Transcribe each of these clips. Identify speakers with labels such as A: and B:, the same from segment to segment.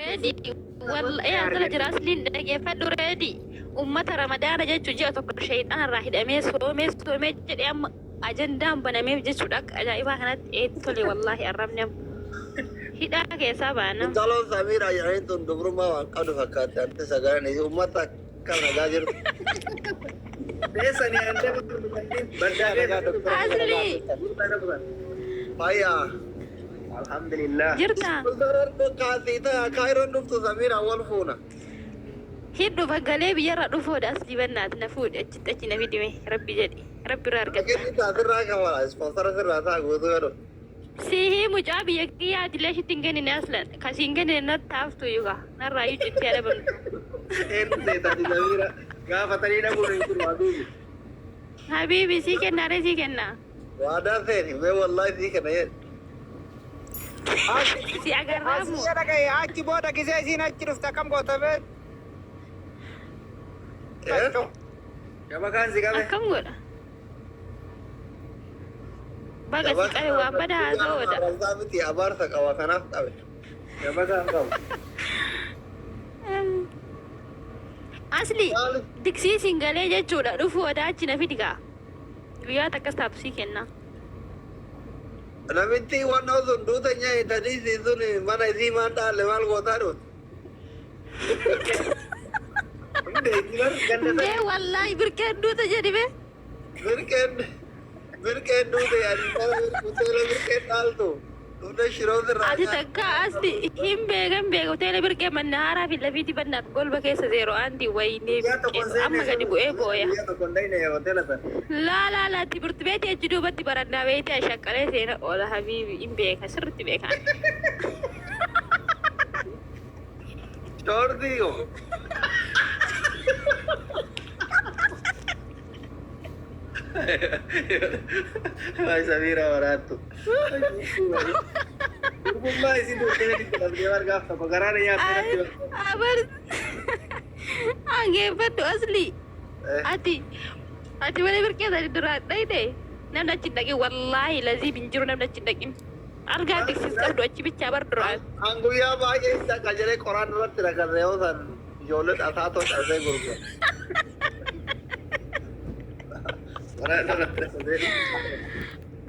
A: Reedi wallahi asirra jira asliin dhageeffadhu reedi ummata ramadaana jechuun ji'a tokko shayxaan irraa hidhamee soomee soomee jedhee amma ajandaan banameef jechuudha akka ajaa'ibaa kanatti eetti tole wallaahi arrabni amma hidhaa keessaa baana.
B: Intaloon Samiiraa jedhaniin tun dubrummaa waan qabdu fakkaatti anti sagaleen isii uummata akkam nagaa jirtu.
C: Teessanii andee baddaa
B: Nagaa
C: keessa
B: doktora nagaa
A: Asli
B: jirtan. Fayyaa.
C: Alhamdulillah.
A: jirta
B: Kaasii ta'a kaayiroon dhuftu Samiiraa wal fuuna.
A: hidhu bagalee biyyarra dhufoodha asli bannaat na fuudhe achitti achi na fidime rabbi jedhi rabbi irraa argatta.
B: Rakkinni isaa sirraa kafala ispoonsara sirraa ta'a guutuu jedhu.
A: Sihii mucaa biyya kiyyaati illee sitti hin kennine aslan kasii hin kennine natti haftu yuka narraa iyyuu cittee adabamtu.
C: Eenyu seetati Samiira gaafatanii dhabuun hin jiru habiibi.
A: Habiibi sii kennaa ree sii kennaa.
B: Waadaa seeni mee wallaahi sii kenna jedhe.
A: Si agarraa moo?
D: Asii dhagaye achi booda gisee isiin achi dhufte akkam goota bee?
B: Eh?
C: Shabakaan si qabe.
A: Akkam godha? Baga si qabe waan badaa haasa'oodha.
B: Abarsaa miti abaarsa qaba kanaaf qabe.
C: Shabakaan qabu.
A: Asli
B: Maali?
A: diksii siin galee jechuudha dhufuu odaa achi na fidi gaa. Guyyaa takkas taatu sii kenna.
B: Namitti waan sun duuta nyaatanii isii sun mana isii maan dhaalle maal gootaa dhufte?
C: Hundeetti bar ganda
A: Mee wallaahi birqeen duuta jedhi bee.
B: Birqeen birqeen duute ani hoteela birqeen dhaaltu dhufne shiroo sirraa
A: Ati takka asli hin beekan beeka hoteela birqee manna haaraa fi lafiitti bannaaf golba keessa zeero aanti wayinee
C: Guyyaa tokko
A: birqee amma gadi bu'ee booya.
C: Guyyaa tokko hin dhayne hoteela sana.
A: Laa laa laa timirti beetii achi duubatti barannaa beetii ashaqqalee seena oola habiibi hin beeka sirriitti beekan.
B: Shoortii koo.
C: Waay Samiira waraattu. Durbummaa isin dubbee itti dhabdee bargaaf tokko garaan nyaattee natti barbaadu.
A: Abar hangeeffadhu asli ati ati mana birqee sadi duraan dhayne namni achi hin dhaqin wallaahi laziim hin jiru namni achi hin dhaqin algaa diksiis qabdu achi bichaa bar duraan.
B: An guyyaa baay'ee hin dhaqa jedhee qoraan irratti dhaqarre yoo san ijoollee dhasaa too cabsee gurgura.
C: Qoraan irratti dhaqatee.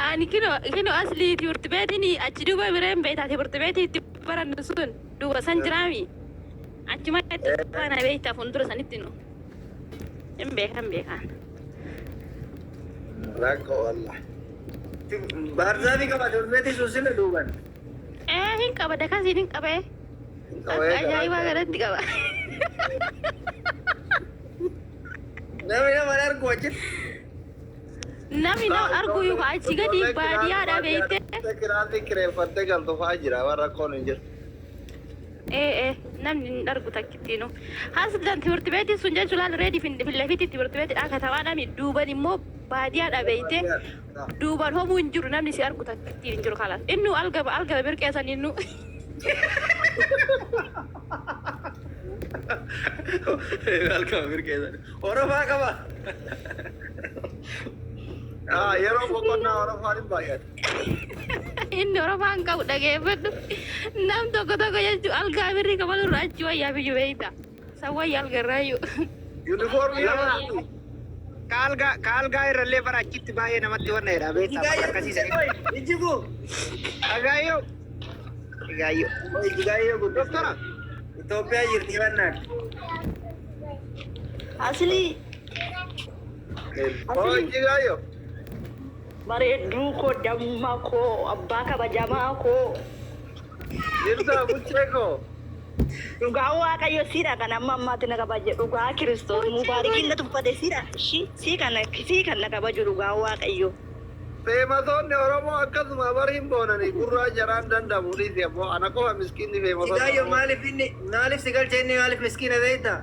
A: Ani kino kino asli timirti beetiin achi duuba bireen beektaa timirti beetii itti barannu sun duuba san jiraami achuma itti faana beektaa fuuldura sanitti nu hin beekan beekan.
B: Rakkoo wallaahi.
C: Baarzaafii qaba durbeetti sun sila duuban.
A: Ee hin qaba dakasiin hin qabee akka ajaa'ibaa kanatti qaba.
C: Namni nama hin argu achitti.
A: Namni nama argu yookaan achi gadi baadiyyaadha beektee.
B: Kiraantii kireeffattee galtu fa'aa jira waan rakkoon hin jiru.
A: Ee ee namni hin argu takkittiinu. Hasdan timirti beetiin sun jechuun laal reedi fillafiitti timirti beetiidha katamaadha duuban immoo baadiyyaadha beektee. Duuban homuu hin jiru namni si argu takkittiin hin jiru kalas. Innu algaba algaba birqeessan innu.
C: Alkama birqeessan. Orofaa qaba.
B: Ah, yeroo boqonnaa Orofaan hin baay'atu.
A: Inni orofaan qabu dhageeffadhu. Nam tokko tokko jechuun algaa birrii kabaluu irraa achi wayyaa biyyu beekta. San wayyaa algarraayyuu.
B: Yuunifoormii
D: Lama.
B: nama
D: Kaalgaa kaalgaa irrallee bara achitti baay'ee namatti wanna jedha beektaa bakka akkasiisa.
C: Ijjigu.
D: Dhagaayyoo. Dhagaayyoo.
C: Ijjigaayyoo guddisa.
D: Doktora.
C: Itoophiyaa jirti bannaan.
E: Asli
B: Oo, Ijjigaayyoo.
E: bareedduu koo damma koo abbaa kabajamaa koo
B: Jirtaa buchee koo.
E: dhugaa waaqayyo siidha kan amma ammaatti na kabaje dhugaa kiristoos mubaarikiin na tuffate siidha sii kana sii kan na kabaju dhugaa waaqayyo.
B: Feematoonni Oromoo akkasuma bar hin boonanii gurraa jaraan danda'amu dhiisi ammoo ana qofa miskiinni feematoonni
C: Ijjigaayyoo
B: Oromoo.
C: maaliif inni maaliif si galche inni maaliif miskiina beektaa?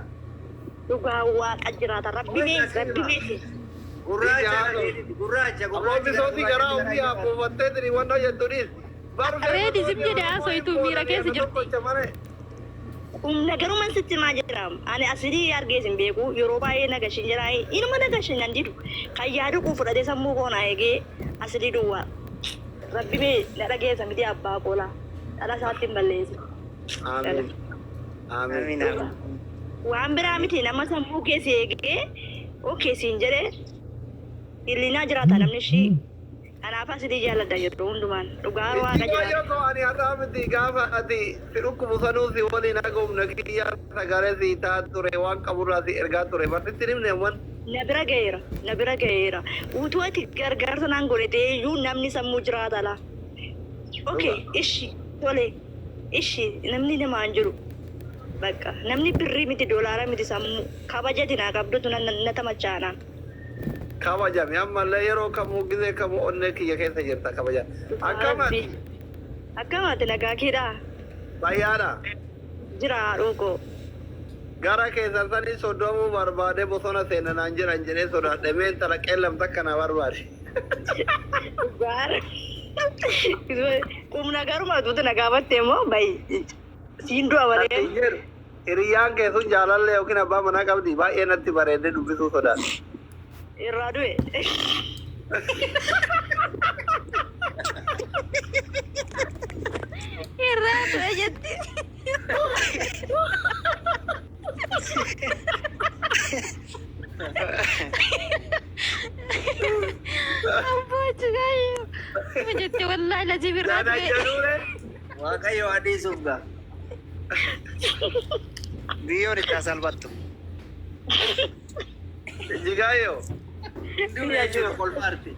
E: Dhugaa waaqa jiraata rabbi mee rabbi mee
C: Gurraacha gurraacha
B: Ammoo
C: gurraacha.
B: bisooti garaa ofii abbuufattee tiri waan hojjettu dhiisi. Bar
A: Reedi zim jedhe haasoitu miira keessa jirti.
E: humna garuman sitti maa jira ani asidii argees hin beeku yeroo baay'ee nagashin jira inuma nagashin nan didu kan yaadu kuu fudhatee sammuu koo na eegee asidii duwwaa rabbi mee na dhageessa miti abbaa koolaa dhala isaatti hin balleessu.
B: Amiin. Amiin.
D: Amiin amiin.
E: Waan biraa miti nama sammuu keessi eegee okay siin jedhee hillinaa jiraata namni ishii. Kanaaf asilii jaalladha yeroo hundumaan dhugaa waaqa
B: Yoo
E: jiraata.
B: koo ani har'aa miti gaafa ati si dhukkubu sanuu si waliin haga humna kiyyaa sagalee si ta'a ture waan qaburraa si ergaa ture barsitti himne wan.
E: Na bira ga'eera, na bira ga'eera. Utuu ati gargaarsa naan godhatee iyyuu namni sammuu jiraata laa. Okay, ishi tole, ishi namni namaan jiru. Bakka namni birrii miti doolaara miti sammuu kabajati naa qabdutu na na tamachaanaan.
B: Kabajame ammallee yeroo kamuu gizee kamuu onnee kiyya keessa jirta kabajame. Akkam ati
E: Akkam ati nagaa keedhaa?
B: Fayyaadha.
E: Jira haadhoo koo.
B: Gara keessan sanii sodomuu barbaade bosona seenanaan jiran jedhee sodaadhe mee intala qeellam takka na barbaade.
E: Gaara. Qubna garuma tuuti na gaafatte immoo bayi siin du'a malee.
B: Ati jedhu hiriyyaan kee sun jaalallee yookiin abbaa manaa qabdi baay'ee natti bareeddee dubbisuu sodaadhe.
E: Irraa du'e.
A: Irraa du'e jetti. Abboo Jigaayyoo. Jette wallaahi lajiib irraa
B: Kana
A: du'e.
B: jedhuure
C: Waaqayyo adiisuuf gaa.
D: Biyyoon itti haa salphattu.
B: Jigaayyoo.
C: Durii jechuudha kolfaarti.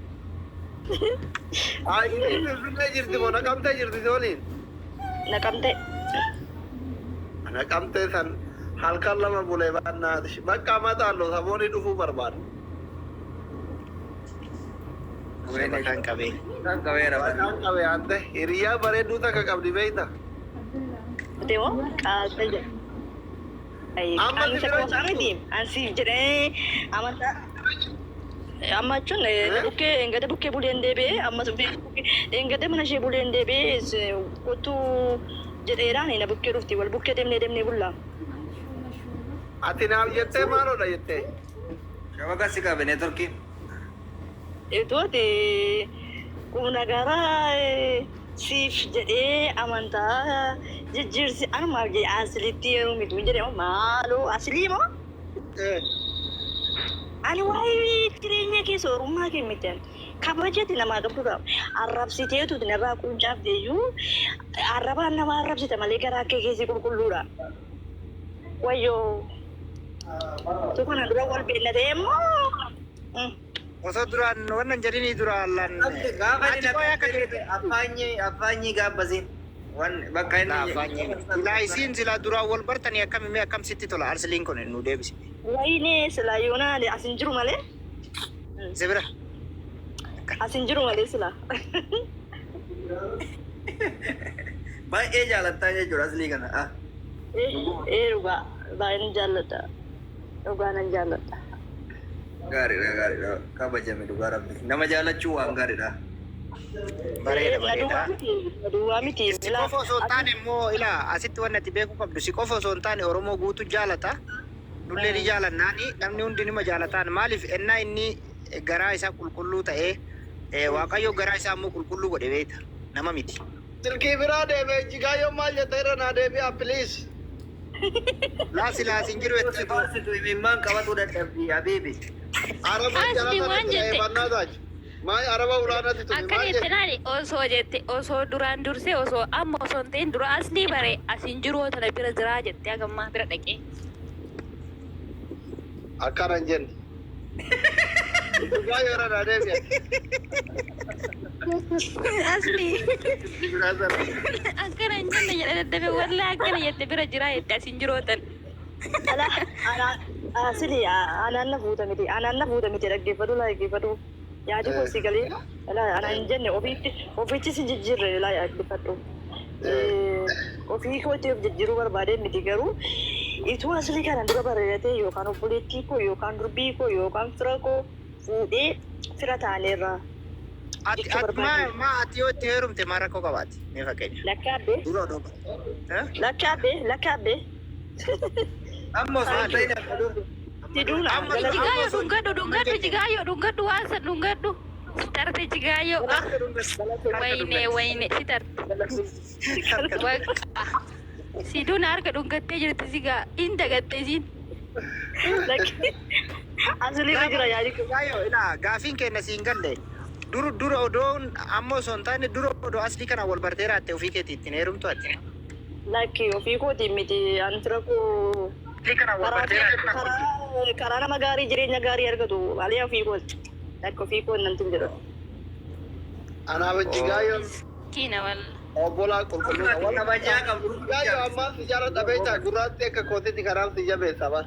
B: Haa inni Finfinnee jirti moo naqamtee jirti si waliin?
E: Naqamte.
B: Naqamtee san halkan lama bulee baannaa bakka maxaallo saboonni dhufuu barbaada.
D: Kan qabee.
C: Kan qabeera.
B: Kan qabe ante hiriyaa bareedduu takka qabdi beeyta.
E: Deemo qaalta jedha.
B: Amma
E: Ani
B: si bira
E: isa miti. Ani siif jedhee amantaa. Amma jechuun bukkee engada bukkee buleen deebi'ee ammas engada mana ishee buleen deebi'ee kottuu jedheeraan na bukkee dhufti wal bukkee deemnee deemnee bulla.
B: Ati naaf jettee maaloodha jettee?
C: Shabaka si qabe neetworkiin.
E: Itoo ati qubna garaa siif jedhee amantaa jijjiirsi anumaaf jedhee asilitti yeroo miti jedhee maaloo asilii moo? Ani waa'ee jireenya kee soorummaa kee miti. Kabajati namaa qabdudha. Arrabsiteetu narraa quuncaaf iyyuu arrabaan nama arrabsita malee garaa kee keessi qulqulluudha. Wayyoo. Tu kana dura wal beekna ta'e immoo.
D: Osoo duraan wannan jedhanii duraan lan.
C: Gaafa inni
D: Ati qoy akka
C: naqamtee affaanyi affaanyi gaabbasiin. Wan bakka inni.
D: Silaa isiin silaa duraan wal bartanii akkam himee akkam sitti tola arsiliin kun nu deebisi.
E: Wayinee silaa yoonaa as hin jiru malee.
D: Si bira.
E: As hin jiru malee silaa.
C: Baay'ee jaalattaa jechuudha aslii kana. Ah.
E: Ee dhugaa baay'een jaalladha. Dhugaa nan jaalladha.
C: Gaariidha gaariidha kabajame dhugaa rabbi. Nama jaalachuu waan gaariidha.
D: Bareeda bareeda.
E: Duwwaa miti.
D: Si qofa osoo hin taane immoo ilaa asitti wanni ati beekuu qabdu si qofa osoo hin taane Oromoo guutuu jaalata. Nullee ni jaalannaani namni hundi nima jaalataan maaliif ennaa inni garaa isaa qulqulluu ta'ee Waaqayyo garaa isaa immoo qulqulluu godhe beekta nama miti.
B: Silkii biraa deemee Jigaayyoo maal jette irra naa deebi'a please.
D: Laasi laasi hin jiru jettu.
C: Faarsitu imimmaan qabatu dadhabdi habiibi.
B: Araba
A: Asli
B: jala
A: waan
B: sanatti
A: jette.
B: eebannaa taati. Maal araba ulaanatti tumi
A: Akkana
B: maal
A: jette
B: jette?
A: naani osoo jette osoo duraan dursee osoo amma osoo hin ta'in dura aslii bare as hin jiru tana bira jiraa jette hagammaa bira dhaqee.
B: Akkana hin jenne. Jigaayyoo irra naa deebi'a.
A: Aslii
B: Biraa sana.
A: akkana hin jenne jedhe daddabe wallaa akkana jette bira jiraa jette as hin jiru tan.
E: Asili anaan na fuuta miti. Anaan na fuuta miti dhaggeeffadhu laa dhaggeeffadhu. Yaadi koo si galee laa anaan hin jenne ofiitti ofiitti si jijjiirre laa dhaggeeffadhu. Ofii kootti of jijjiiruu barbaadee miti garuu ituu aslii kana dura bareedatee yookaan obboleettii koo yookaan durbii koo yookaan fira koo fuudhee fira taaneerra.
D: Ati ati maa maa ati yoo itti heerumte maa rakkoo qabaati mee fakkeenya.
E: Lakkaabbe
D: Dura odoo. Eh?
E: lakkaabbe lakkaabbe.
C: Amma osoo hin ta'in akka dur.
E: Siduuna
D: Amma
A: Jigaayyoo dhungadhu dhungadhu Jigaayyoo dhungadhu waan san dhungadhu. Si tarte Jigaayyoo. Wayne wayne si tarte. Waqa. Siduun harka dhungattee jirti sigaa hin dagatte isiin.
E: Asliirra jira yaadi kun.
D: Gaayoo ilaa gaafiin keenya siin galle. Dur dura odoon amma osoo hin taane dura odoo aslii kana wal bartee raatte ofii keetii ittiin heerumtu ati.
E: Lakki ofii kootiin miti ani fira koo
D: Aslii kana wal
E: karaa
D: bartee raatte.
E: karaa karaa nama gaarii jireenya gaarii argatu malee ofii kooti. Lakki ofii koo nanti hin jedhu.
B: Anaaf Ijjigaayyoon
A: Kiina walla.
B: obbolaa qulqulluudha.
C: Amma kabajaa qabdu.
B: Ijjigaayyoo ammaan si jaalladha beektaa gurraatti akka kootitti kanaaf si jabeessa bar.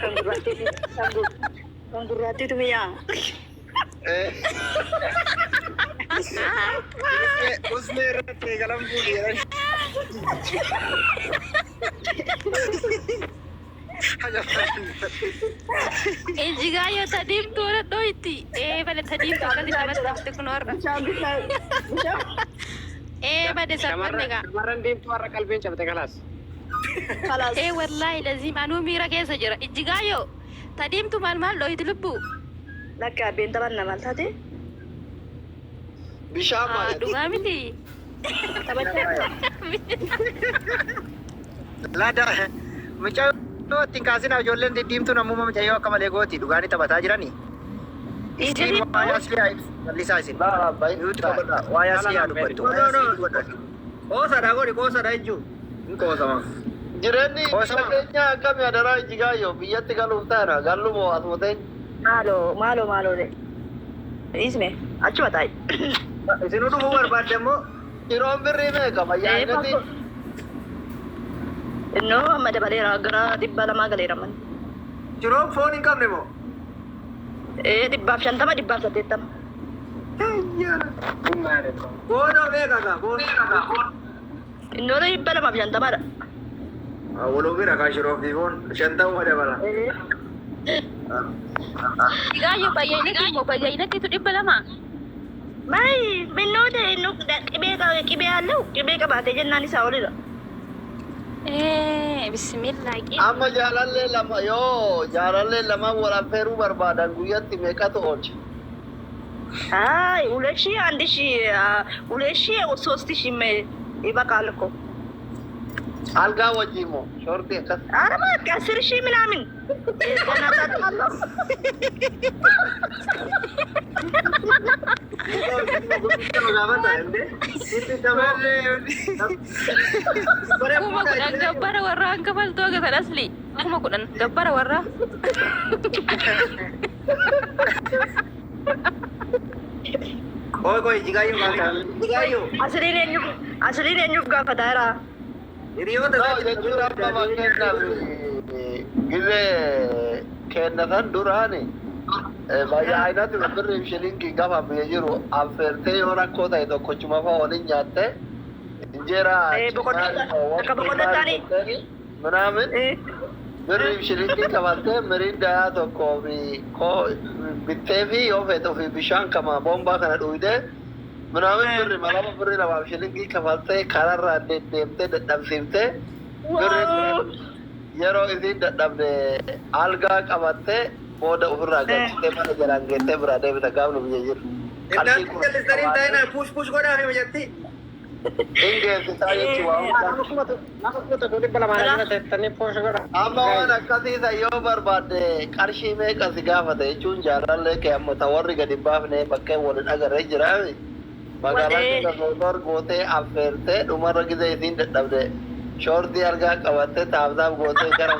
E: Kan gurraattiitu kan gurraattiitu mi'aa.
D: Usmee irratti eegalan fuudhi jedhan.
A: Ijjigaayyoo ta diimtuu dho'itti. Ee bale ta diimtuu akkasitti namatti hafte kun warra.
E: Bishaan bishaan bishaan.
A: Ee bade salphanne gaa.
F: Shamarran diimtuu har'a qalbiin cabte kalaas.
E: Kalaas.
A: Ee wallaahi laziim anuu miira keessa jira. Ijjigaayyoo ta diimtuu maal maal dho'iti lubbuu.
E: Lakki abbeen taphanna maal taate?
B: Bishaan maal?
A: Dhugaa miti.
E: Taphachaa.
D: Laada mucayyoo ittiin kaasinaa ijoolleen diddiimtuun ammuma mucayyoo akka malee gooti dhugaanii taphataa jiranii. Isiin waa'ee aslii haa ibsu bal'isaa isin. Nuti qabadha waa'ee aslii haa dubbattu.
C: No, no, no. Qoosadha godhi qoosadha jechuun. Hin qoosama.
B: Jireenyi
D: Qoosama.
B: biyya keenyaa akkami adaraa Ijjigaayyoo biyyatti galuuf taana gallumoo asuma ta'e.
E: Maaloo maaloo maaloo Isme achuma taa'i.
C: Isinuu dhufuu barbaadde immoo
B: Yeroon birrii meeqa fayyaa innati?
E: Innoo amma dabaleera gara 200 galeera manni.
C: Shiroon foon hin qabne moo?
E: Ee 150 180.
C: Boonoo meeqa kaa? Boon.
E: Innoo 250dha.
C: Waluu bira kaa shiroo fi foon 50 dabala.
A: Ijjigaayyoo bayyayinatti immoo bayyayinattitu 200.
E: Mai minnoo ta'e innoo qibee qibee አለው qibee qabaatee jennaan isaa olidha.
A: Ee bismillah.
B: Amma jaalallee lama yoo jaalallee lama wal affeeruu barbaadan guyyatti meeqatu oolcha?
E: አይ 2,000 1,000 2,000 3,000 ይበቃል እኮ።
B: Algaa wajjin moo shoortii akkas.
E: ኧረ እባክህ 10,000 ምናምን ገና ጠጣለሁ።
A: 10,000 gabbara warraa hanga faltuu agatan asli. 10,000 gabbara warraa.
C: Qoy qoy Ijjigaayyoo gaafata. Ijjigaayyoo.
E: Asliin eenyu asliin eenyuuf gaafataa jira?
C: Hiriyoota
B: No, jechuun amma fakkeenyaaf gizee kennatan duraani baay'inatti birrii shilinkii gaafa biyya jiru affeertee yoo rakkoo ta'e tokkochuma fa'a waliin nyaatte injeera
E: Akka boqonnaa ta'anii.
B: ምናምን birrii shilinkii qabattee miriindaa tokkoo fi bittee fi yoo feete ofii bishaan kama boombaa kana dhuyidee ምናምን birri malama birrii lamaaf shilinkii kafaltee kararraa deddeemtee dadhabsiiftee birrii yeroo isiin dadhabde algaa qabattee booda ofirraa galchitee mana jalaan geettee biraa deebita gaafnu biyya jiru.
C: Intalli jallisanii taa'ina push push godhaa fi mijatti.
B: Hin geessisaa jechuu waa hunda.
F: Nama 1,200 jala teettanii poosha godha.
B: Amma waan akkasii san yoo barbaadde qarshii meeqa si gaafate jechuun jaalallee kee amma ta warri gadi hin baafne bakkeen waliin agarree jiraami. Magaalaa keessa motor gootee affeertee dhumarra gizee isiin dadhabde shoortii algaa qabattee taabtaab gootee gara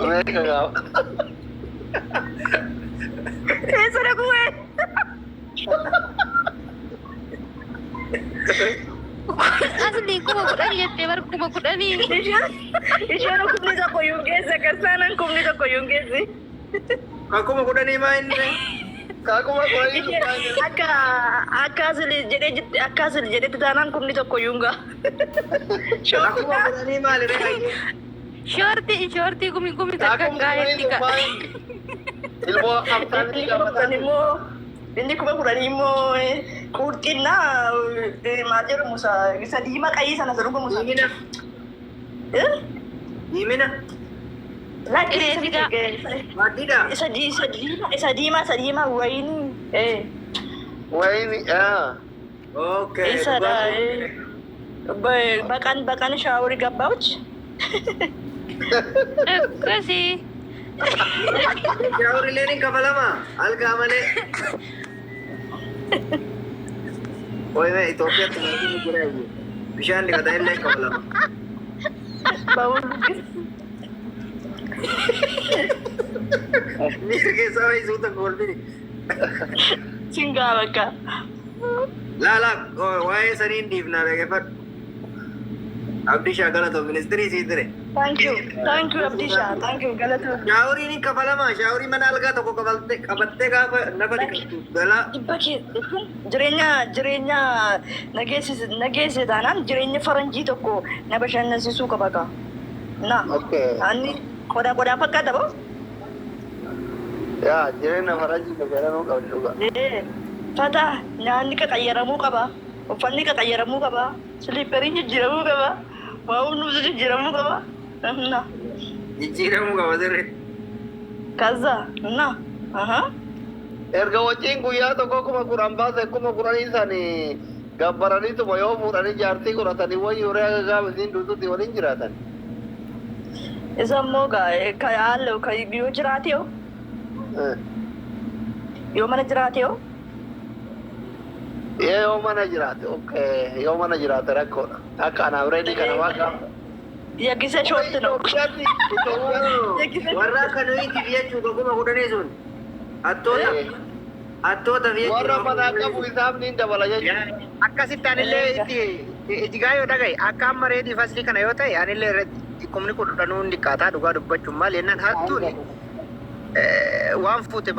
B: meeqa gaafata.
E: Eessa dhaquu?
A: Asli 10,000 jettee bar 10,000.
E: Isheen 1,000 iyyuu hin geesse akkas taanaan 1,000 iyyuu hin geesse.
C: 10,000 maa inni?
B: 10,000.
E: Akka asli jedhee akka asli jedhetti taanaan 1,000 iyyuu hin ga'a.
C: 10,000 maali ree?
A: Shoortii shoortii kumi kumi takka gaayetti ka.
B: Ilmoo hamsaanii
E: Inni 10,000
B: qabatanii.
E: Immoo inni 10,000 immoo qurxinnaa maal jedhamu isa diimaa qayyii sana isa dhugamu sana.
C: Diimina. Diimina.
E: Lakki
A: Qiree
E: isa
A: sigaa.
C: Maddiidha.
E: isa diimaa isa diimaa isa diimaa wayinii
B: Wayini.
C: Okay.
E: Isadha. በቀን በቀን ሻወር ገባች።
A: Akkasii.
C: Shaaworileen hin kafalamaa algaa malee. Ooyiree Itoophiyaatti maatiin jira iyyuu. Bishaan dhiqatan illee kafalama.
E: በሁሉ ግን
C: Miira keessaa wayii suuta kolfini.
E: ሲንጋ በቃ
C: Laa laa waa'ee saniin dhiifnaa dhaggeeffadhu. Abdishaa galatoo ministirii sii ture.
E: ታንክ ዩ ታንክ ዩ አብዲሻ ታንክ ዩ ገለቱ
C: Shaaworiin hin kafalamaa shaaworii mana algaa tokko qabattee gaafa nafa dhiqattu galaa.
E: dhibba kee jechuun jireenya jireenya nageessise nageesse taanaan jireenya faranjii tokko na bashannansiisuu qaba kaa. Na
B: Okay.
E: anni qodaa qodaa fakkaata boo.
B: Yaa jireenya faranjii fayyadamuu qabdi dhugaa.
E: Fata nyaanni qaqayyaramuu qaba. Uffanni qaqayyaramuu qaba. Siliipperiin jijjiiramuu qaba. Waa hundumtu jijjiiramuu qaba. Na
C: Jijjiiramuu qaba sirriitti.
E: kaza na aha.
B: Erga wajjin guyyaa tokko 10,000 baase 10,000 sanii gabbaraniituma yoo fuudhanii jaartii godhatanii wayyuu reega gaafa isiin duututti waliin jiraatan.
E: Isa immoo gaa ka haala ka yoo jiraate yoo yoo mana jiraate yoo
B: Yoo mana jiraate okay yoo mana jiraate rakkoodha. Akka anaaf reedii kana waa gaafa.
E: yaggisa shoorti no.
B: Itoophiyaatti Itoophiyaatti
C: Warra akka nuyiitiif jechuudha 10,000 sun. Hattoota hattoota
B: warra manaa qabu isaaf ni dabala jechuudha.
D: Akkasitti anillee itti itti yoo dhagaye akka amma reedii faslii kana yoo ta'e anillee irratti 10,000 hin dhiqqaataa dhugaa dubbachuun maal jennaan hattuun waan fuute